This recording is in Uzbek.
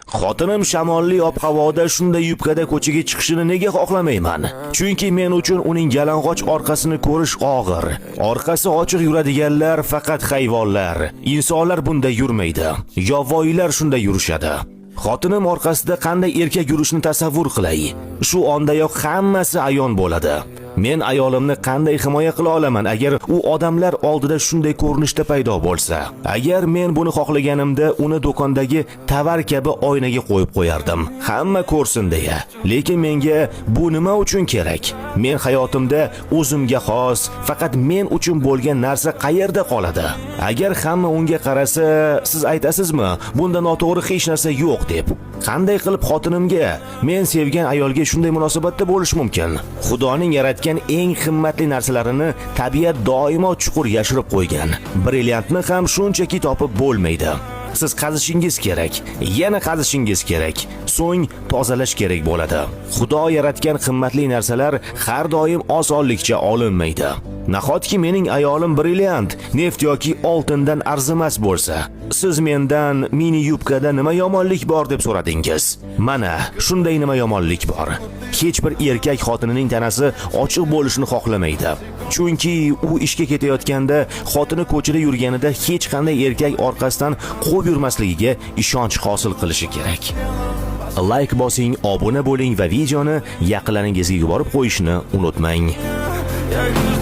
Xotinim shamolli ob-havoda shunday yubkada ko'chaga chiqishini nega xohlamayman? Chunki men uchun uning yalang'och orqasini ko'rish og'ir. Orqasi ochiq yuradiganlar faqat hayvonlar. Insonlar bunday yurmaydi. Yovvoyilar shunday yurishadi. Xotinim orqasida qanday erkak yurishini tasavvur qilay. Shu ondayoq hammasi ayon bo'ladi. Men ayolimni qanday himoya qila olaman agar u odamlar oldida shunday ko'rinishda paydo bo'lsa? Agar men buni xohlaganimda, uni do'kondagi tovar kabi oynaga qo'yib qo'yardim. Hamma ko'rsin deya. Lekin menga bu nima uchun kerak? Men hayotimda o'zimga xos, faqat men uchun bo'lgan narsa qayerda qoladi? Agar hamma unga qarasa, siz aytasizmi, bunda noto'g'ri hech narsa yo'q deb? Qanday qilib xotinimga, men sevgan ayolga shunday munosabatda bo'lish mumkin? Xudoning yaratgan eng qimmatli narsalarini tabiat doimo chuqur yashirib qo'ygan. Brilliantni ham shunchaki topib bo'lmaydi. Siz qazishingiz kerak, yana qazishingiz kerak, so'ng tozalash kerak bo'ladi. Xudo yaratgan qimmatli narsalar har doim osonlikcha olinmaydi. Nahotki mening ayolim brilliant, neft yoki oltindan arzimas bo'lsa? Siz mendan mini yubkada nima yomonlik bor deb so'radingiz. Mana shunday nima yomonlik bor. Hech bir erkak xotinining tanasi ochiq bo'lishini xohlamaydi. Chunki u ishga ketayotganda, xotini ko'chada yurganida hech qanday erkak orqasidan quvib yurmasligiga ishonch hosil qilishi kerak. Like bosing, obuna bo'ling va videoni yaqinlaringizga yuborib qo'yishni unutmang. Я